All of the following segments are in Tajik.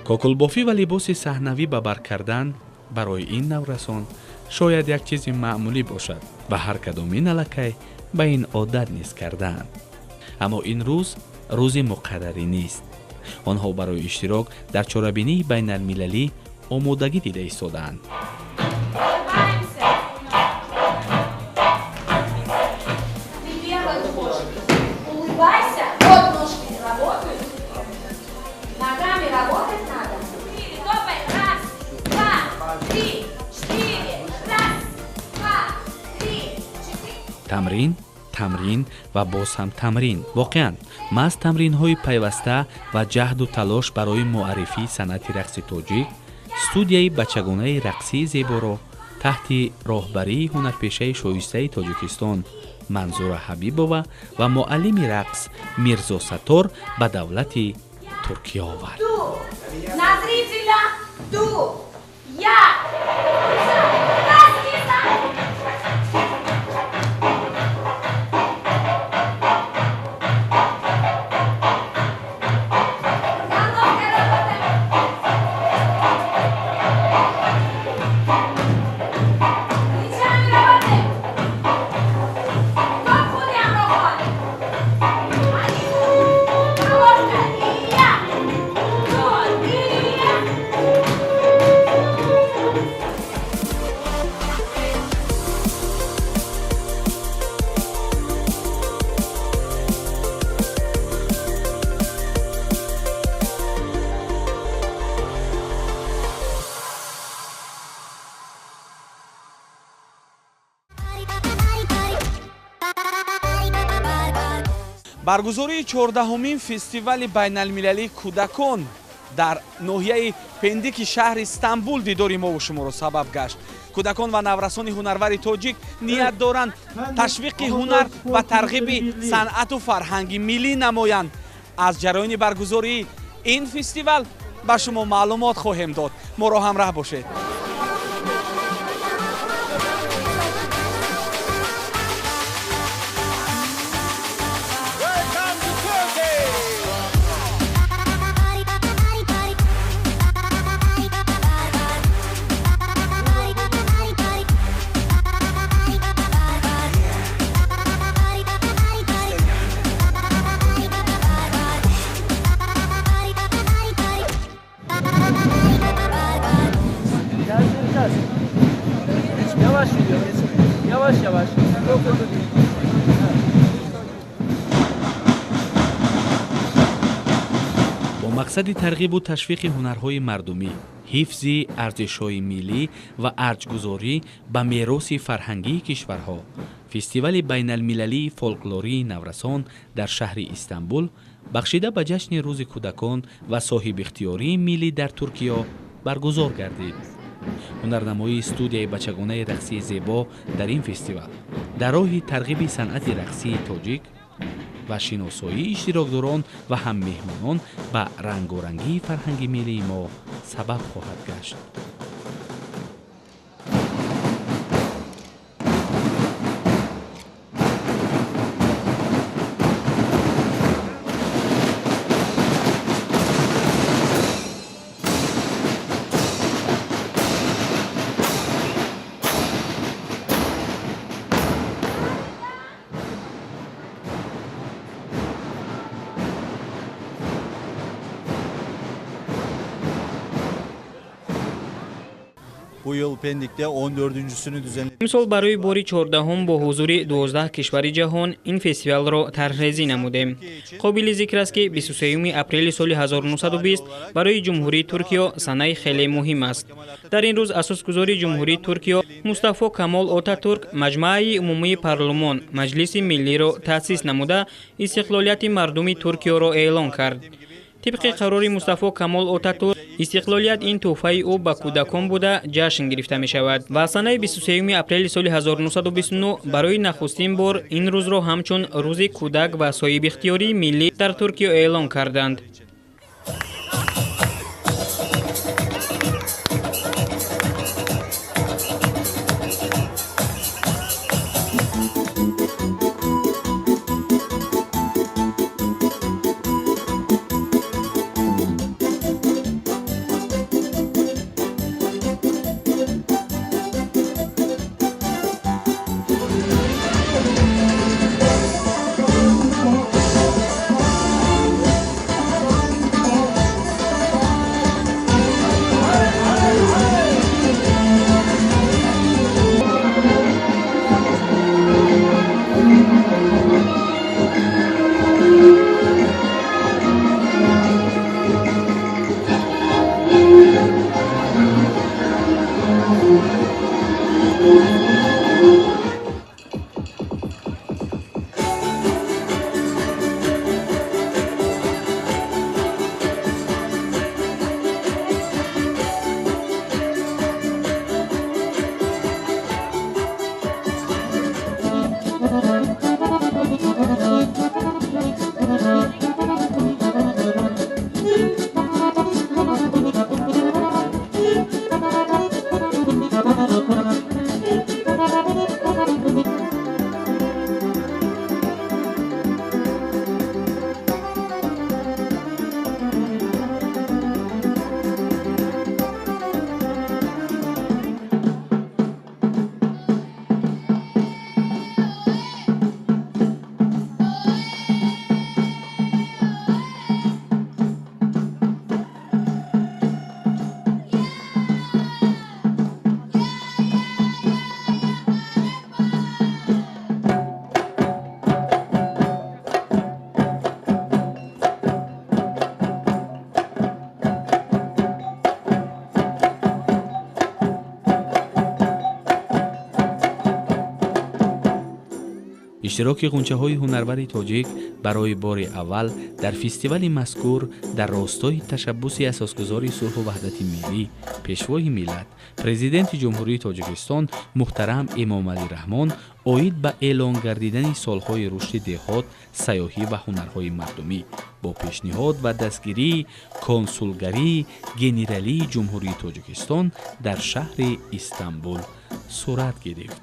Кокулбофӣ ва либоси саҳнавӣ ба бар кардан барои ин наврасон шояд як чизи маъмулӣ бошад ва ҳар кадоми налакай ба ин одат низ кардаанд. Аммо ин рӯз рӯзи муқаррарӣ нест. Онҳо барои иштирок дар чорабинии байналмилалӣ омодагӣ дида истодаанд. Тамрин, тамрин ва боз ҳам тамрин. Воқеан, маҳз тамринҳои пайваста ва ҷаҳду талош барои муаррифии санъати рақси тоҷик студияи бачагонаи рақсии зеборо таҳти роҳбарии ҳунарпешаи шоистаи Тоҷикистон Манзура Ҳабибова ва муаллими рақс Мирзо Саттор ба давлати Туркия овард. На зрителя ду, як. Баргузории 14-умин фестивали байналмилалии кӯдакон дар ноҳияи Пендики шаҳри Стамбул дидори мову шуморо сабаб гашт. Кӯдакон ва наврасони ҳунарвари тоҷик ният доранд ташвиқи ҳунар ва тарғиби санъату фарҳанги миллӣ намоянд. Аз ҷараёни баргузории ин фестивал ба шумо маълумот хоҳем дод. Моро ҳамраҳ бошед. Yavaş yürüyor. Yavaş yavaş. Çok hızlı değil. Бо мақсади тарғибу ташвиқи ҳунарҳои мардумӣ, ҳифзи арзишҳои миллӣ ва арҷгузорӣ ба мероси фарҳангии кишварҳо, фестивали байналмилалии фолклории наврасон дар шаҳри Истанбул бахшида ба ҷашни рӯзи кӯдакон ва соҳибихтиёрии миллӣ дар Туркиё баргузор гардид. Ҳунарнамоии студияи бачагонаи рақсии зебо дар ин фестивал дар роҳи тарғиби санъати рақсии тоҷик ва шиносоии иштирокдорон ва ҳам меҳмонон ба рангорангии фарҳанги миллии мо сабаб хоҳад гашт. Bu yıl Pendik'te 14.sünü düzenledik. Имсол барои бори 14-ум бо ҳузури 12 кишвари ҷаҳон ин фестивалро тарҳрезӣ намудем. Қобили зикр аст, ки 23 апрели соли 1920 барои Ҷумҳурии Туркиё санаи хеле муҳим аст. Дар ин рӯз асосгузори Ҷумҳурии Туркиё Мустафо Камол Отатурк Маҷмааи умумии парлумон Маҷлиси миллиро таъсис намуда истиқлолияти мардуми Туркиёро эълон кард. Тибқи қарори Мустафо Камол Отатурк, истиқлолият ин тӯҳфаи ӯ ба кӯдакон буда ҷашн гирифта мешавад ва санаи 23 апрели соли 1929 барои нахустин бор ин рӯзро ҳамчун рӯзи кӯдак ва соҳибихтиёрии миллӣ дар Туркиё эълон карданд. Иштироки ғунчаҳои ҳунарвари тоҷик барои бори аввал дар фестивали мазкур дар ростои ташаббуси асосгузори сулҳу ваҳдати миллӣ, пешвои миллат, президенти Ҷумҳурии Тоҷикистон муҳтарам Эмомалӣ Раҳмон оид ба эълон гардидани солҳои рушди деҳот, сайёҳӣ ва ҳунарҳои мардумӣ бо пешниҳод ва дастгирии консулгарии генералии Ҷумҳурии Тоҷикистон дар шаҳри Истанбул сурат гирифт.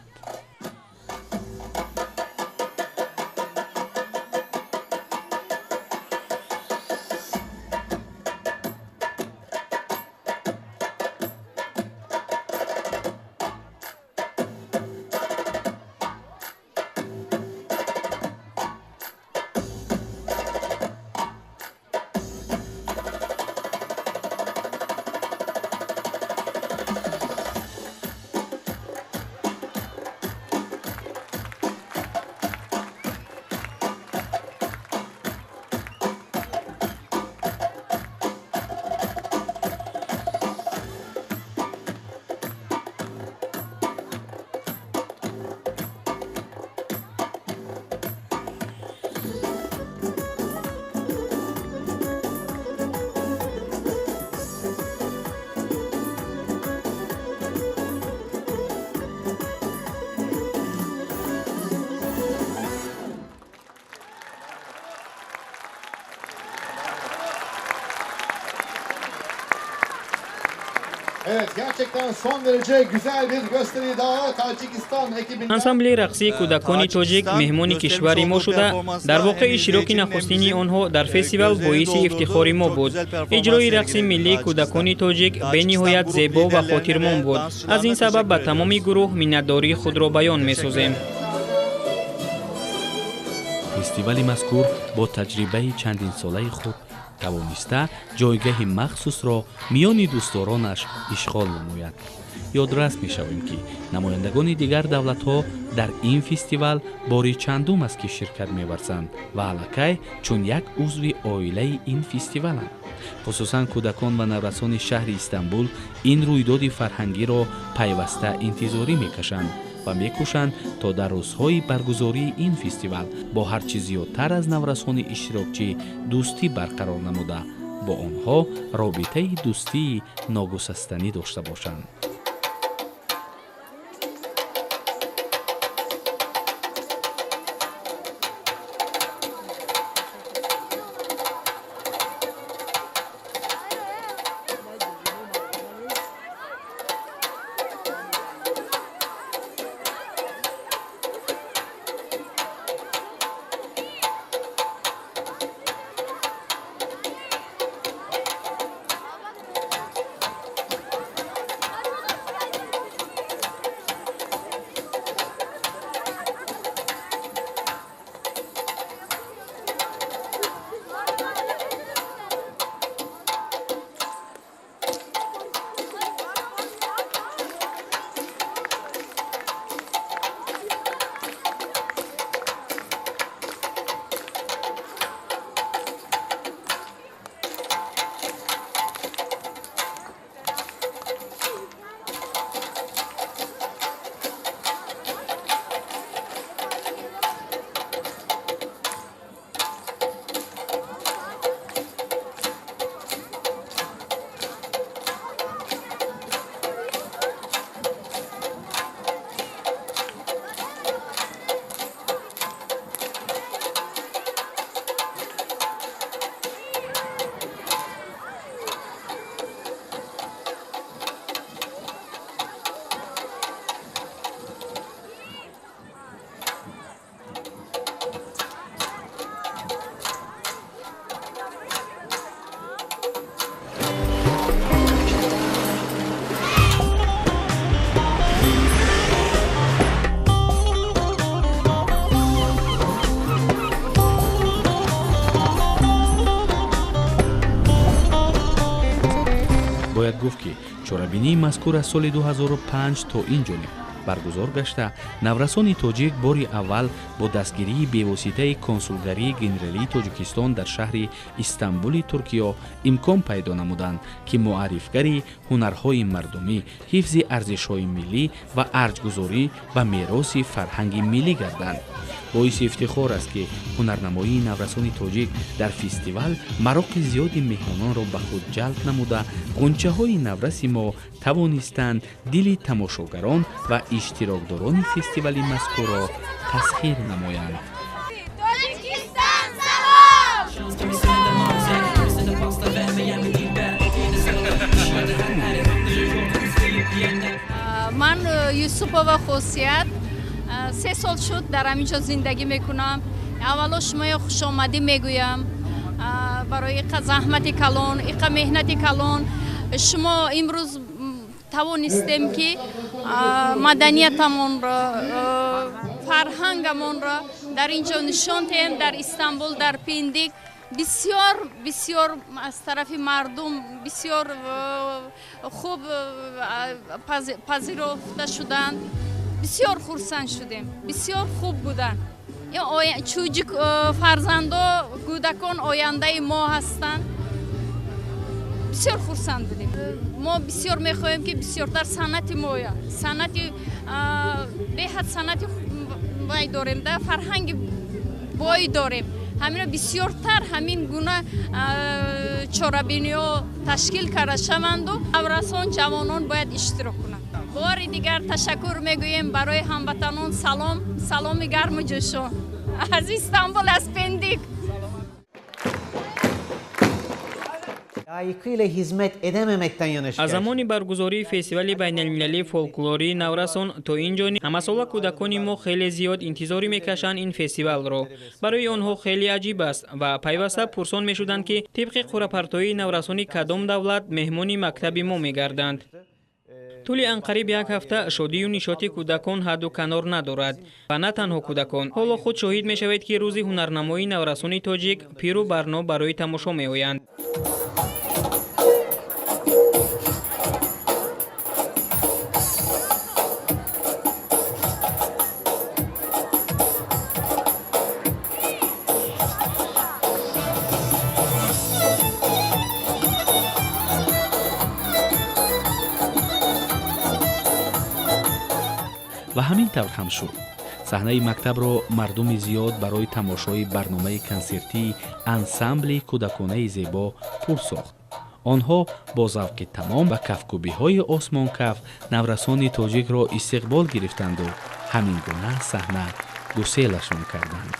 Evet, gerçekten son derece güzel bir gösteri daha Tacikistan ekibinden. Ансамбли рақсии кӯдакони тоҷик меҳмони кишвари мо шуда, дар воқеъ иштироки нахустини онҳо дар фестивал боиси ифтихори мо буд. Иҷрои рақси миллии кӯдакони тоҷик бениҳоят зебо ва хотирмон буд. Аз ин сабаб ба тамоми гурӯҳ миннатдории худро баён месозем. Фестивали мазкур бо таҷрибаи чандинсолаи худ тавониста ҷойгаҳи махсусро миёни дӯстдоронаш ишғол намояд. Ёдрас мешавем, ки намояндагони дигар давлатҳо дар ин фестивал бори чандум аст, ки ширкат меварзанд ва аллакай чун як узви оилаи ин фестиваланд. Хусусан кӯдакон ва наврасони шаҳри Истанбул ин рӯйдоди фарҳангиро пайваста интизорӣ мекашанд ва мекӯшанд, то дар рӯзҳои баргузории ин фестивал бо ҳарчи зиёдтар аз наврасони иштирокчӣ дӯстӣ барқарор намуда, бо онҳо робитаи дӯстии ногусастанӣ дошта бошанд. Бояд гуфт, ки чорабинии мазкур аз соли 2005 то ин ҷониб Баргузор гашта, наврасони тоҷик бори аввал бо дастгирии бевоситаи консулгарии генералии Тоҷикистон дар шаҳри Истанбули Туркиё имкон пайдо намуданд, ки муаррифгари ҳунарҳои мардумӣ, ҳифзи арзишҳои миллӣ ва арҷгузорӣ ба мероси фарҳанги миллӣ гарданд. Боиси ифтихор аст, ки ҳунарнамоии наврасони тоҷик дар фестивал мароқи зиёди меҳмононро ба худ ҷалб намуда, ғунчаҳои навраси мо тавонистанд дили тамошогарон ва иштирокдорони фестивали мазкурро тасхир намоянд. Тоҷикистон, салом! Ман Юсупова Хосият, 3 сол шуд дар ҳамин ҷо зиндагӣ мекунам. Аввало шумоё хушомадӣ мегӯям барои иқа заҳмати калон, иқа меҳнати калон. Шумо имрӯз тавонистем, ки маданиятамонро, фарҳангамонро дар ин ҷо нишон диҳем, дар Истанбул, дар Пиндик. Бисёр бисёр аз тарафи мардум бисёр хуб пазирофта шуданд. Бисёр хурсанд шудем, бисёр хуб буданд. Чуҷик фарзандо, кӯдакон ояндаи мо ҳастанд. Бисёр хурсанд будем. Мо бисёр мехоҳем, ки бисёртар санъати моя, санъати беҳад, санъати вай дорем да, фарҳанги бой дорем. Ҳамино бисёртар ҳамин гуна чорабиниҳо ташкил карда шаванду наврасон, ҷавонон бояд иштирок кунанд. Бори дигар ташаккур мегӯем. Барои ҳамватанон салом, саломи гарму ҷӯшон аз Истанбул, аз Пендик. Layıkıyla hizmet edememekten yana Аз замони баргузории фестивали байналмилалии фолклории наврасон то ин ҷониб ҳамасола кӯдакони мо хеле зиёд интизорӣ мекашанд ин фестивалро. Барои онҳо хеле аҷиб аст ва пайваста пурсон мешуданд, ки тибқи қуръапартоии наврасони кадом давлат меҳмони мактаби мо мегарданд. Тӯли анқариб як ҳафта шодию нишоти кӯдакон ҳадду канор надорад. Ва на танҳо кӯдакон. Ҳоло худ шоҳид мешавед, ки рӯзи ҳунарнамоии наврасони тоҷик пиру барно барои тамошо меоянд. Ва ҳамин тавр ҳам шуд. Саҳнаи мактабро мардуми зиёд барои тамошои барномаи консертии ансамбли кӯдаконаи зебо пур сохт. Онҳо бо завқи тамом ва кафкӯбиҳои осмонкаф наврасони тоҷикро истиқбол гирифтанду ҳамин гуна саҳна гуселашон карданд.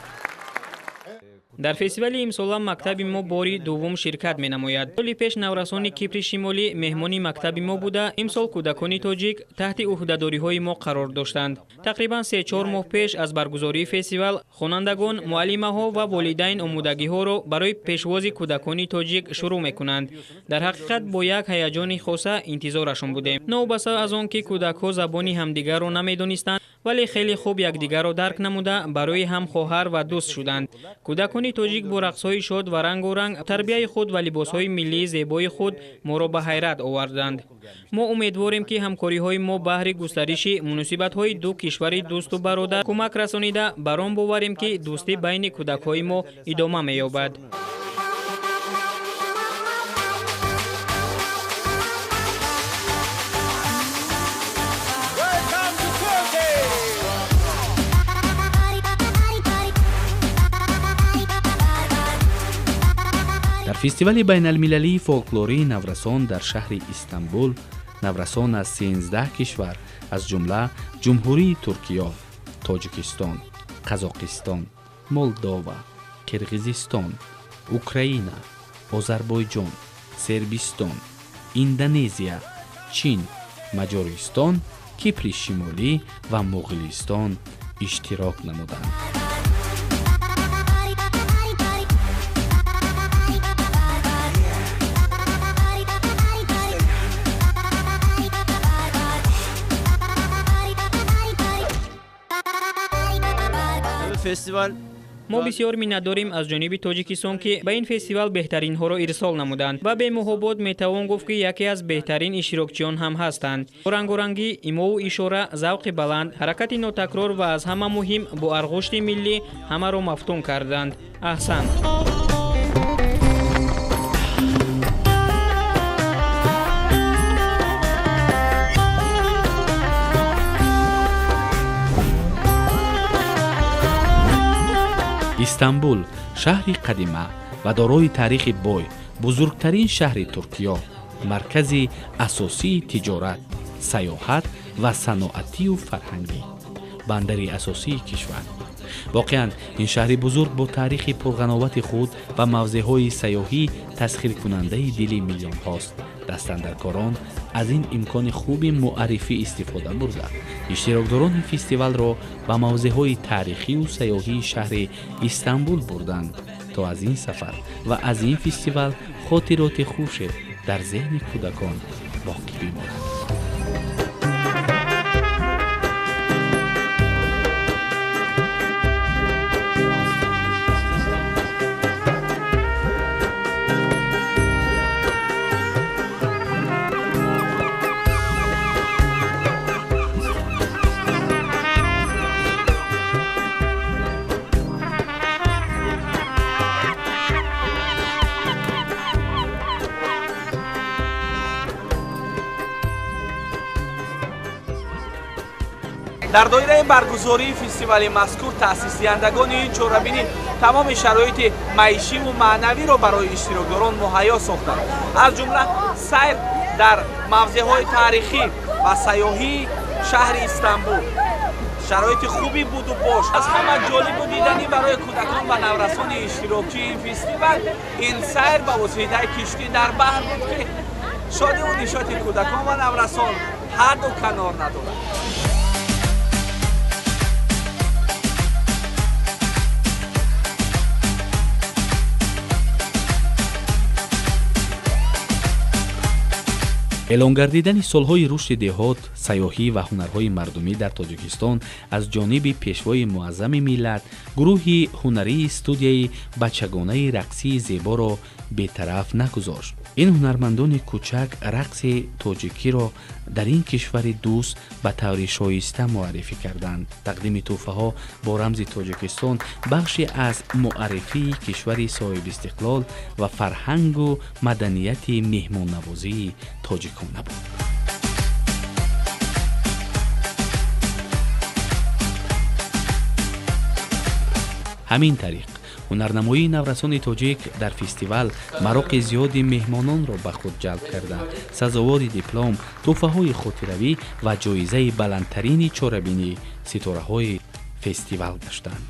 Дар фестивали имсола мактаби мо бори дуввум ширкат менамояд. Соли пеш наврасони Кипри Шимолӣ меҳмони мактаби мо буда, имсол кӯдакони тоҷик таҳти ӯҳдадориҳои мо қарор доштанд. Тақрибан 3-4 моҳ пеш аз баргузории фестивал хонандагон, муаллимаҳо ва волидайн омодагиҳоро барои пешвози кӯдакони тоҷик шурӯъ мекунанд. Дар ҳақиқат бо як ҳаяҷони хоса интизорашон будем. Новобаста аз он ки кӯдакҳо забони ҳамдигарро намедонистанд, вале хеле хуб якдигарро дарк намуда, барои ҳам хоҳар ва дӯст шуданд. Кӯдакони тоҷик бо рақсҳои шод ва рангу ранг, тарбияи худ ва либосҳои миллии зебои худ моро ба ҳайрат оварданд. Мо умедворем, ки ҳамкориҳои мо баҳри густариши муносибатҳои ду кишвари дӯсту бародар кӯмак расонида, бар он боварем, ки дӯстӣ байни кӯдакҳои мо идома меёбад. Welcome to Turkey! Дар фестивали байналмилалии фолклории наврасон дар шаҳри Истанбул наврасон аз 13 кишвар, аз ҷумла Ҷумҳурии Туркиё, Тоҷикистон, Қазоқистон, Молдова, Қирғизистон, Украина, Озарбойҷон, Сербистон, Индонезия, Чин, Маҷористон, Кипри Шимолӣ ва Муғулистон иштирок намуданд. Festival Мо бисёр миннатдорем аз ҷониби Тоҷикистон, ки ба ин фестивал беҳтаринҳоро ирсол намуданд ва бемуҳобот метавон гуфт, ки яке аз беҳтарин иштирокчиён ҳам ҳастанд. Бо рангорангӣ, имову ишора, завқи баланд, ҳаракати нотакрор ва аз ҳама муҳим бо арғушти миллӣ ҳамаро мафтун карданд. Аҳсан! Истанбул шаҳри қадима ва дорои таърихи бой, бузургтарин шаҳри Туркиё, маркази асосии тиҷорат, сайёҳат ва саноатию фарҳангӣ, бандари асосии кишвар. Воқеан, ин шаҳри бузург бо таърихи пурғановати худ ва мавзеъҳои сайёҳӣ тасхиркунандаи дили миллионҳост. Дастандаркорон аз ин имкони хуби муаррифӣ истифода бурда, иштирокдорони фестивалро ба мавзеъҳои таърихию сайёҳии шаҳри Истанбул бурданд, то аз ин сафар ва аз ин фестивал хотироти хуше дар зеҳни кӯдакон боқӣ бимонад. Дар доираи баргузории фестивали мазкур таъсисдиҳандагони ин чорабинӣ тамоми шароити маишиву маънавиро барои иштирокдорон муҳайё сохтанд, аз ҷумла сайр дар мавзеъҳои таърихӣ ва сайёҳии шаҳри Истанбул. Шароити хуби буду бош аз ҳама ҷолибу диданӣ барои кӯдакон ва наврасони иштирокчии ин фестивал ин сайр ба воситаи киштӣ дар баҳр буд, ки шодиву нишоти кӯдакон ва наврасон ҳадду канор надорад. Эълон гардидани солҳои рушди деҳот, сайёҳӣ ва ҳунарҳои мардумӣ дар Тоҷикистон аз ҷониби пешвои муаззами миллат гурӯҳи ҳунарии студияи бачагонаи рақсии зеборо бетараф нагузошт. Ин ҳунармандони кӯчак рақси тоҷикиро дар ин кишвари дӯст ба таври шоиста муаррифӣ карданд. Тақдими тӯҳфаҳо бо рамзи Тоҷикистон бахше аз муаррифии кишвари соҳибистиқлол ва фарҳангу маданияти меҳмоннавозии тоҷикона буд. Ҳамин тариқ ҳунарнамоии наврасони тоҷик дар фестивал мароқи зиёди меҳмононро ба худ ҷалб карда, сазовори диплом, тӯҳфаҳои хотиравӣ ва ҷоизаи баландтарини чорабинӣ ситораҳои фестивал гаштанд.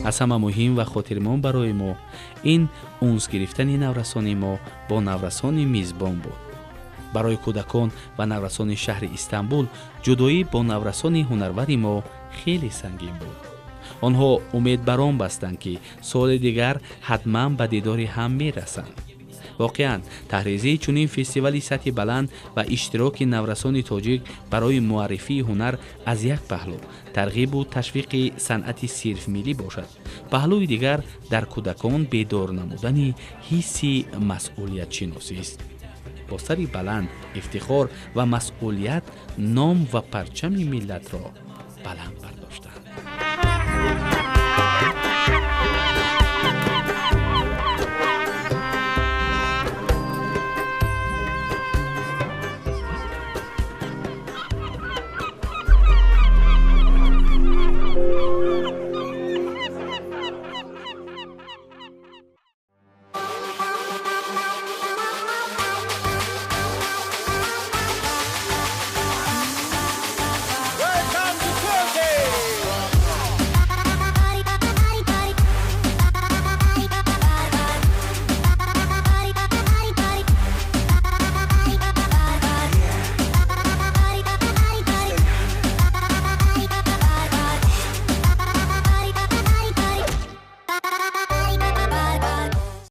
Аз ҳама муҳим ва хотирмон барои мо ин унс гирифтани наврасони мо бо наврасони мизбон буд. Барои кӯдакон ва наврасони шаҳри Истанбул ҷудоӣ бо наврасони ҳунарвари мо хеле сангин буд. Онҳо умед бар он бастанд, ки соли дигар ҳатман ба дидори ҳам мерасанд. Воқеан, таҳризии чунин фестивали сатҳи баланд ва иштироки наврасони тоҷик барои муаррифии ҳунар аз як паҳлӯ тарғибу ташвиқи санъати сирф миллӣ бошад, паҳлӯи дигар дар кӯдакон бедор намудани ҳисси масъулиятшиносист. Бо сари баланд, ифтихор ва масъулият ном ва парчами миллатро баланд бардоранд.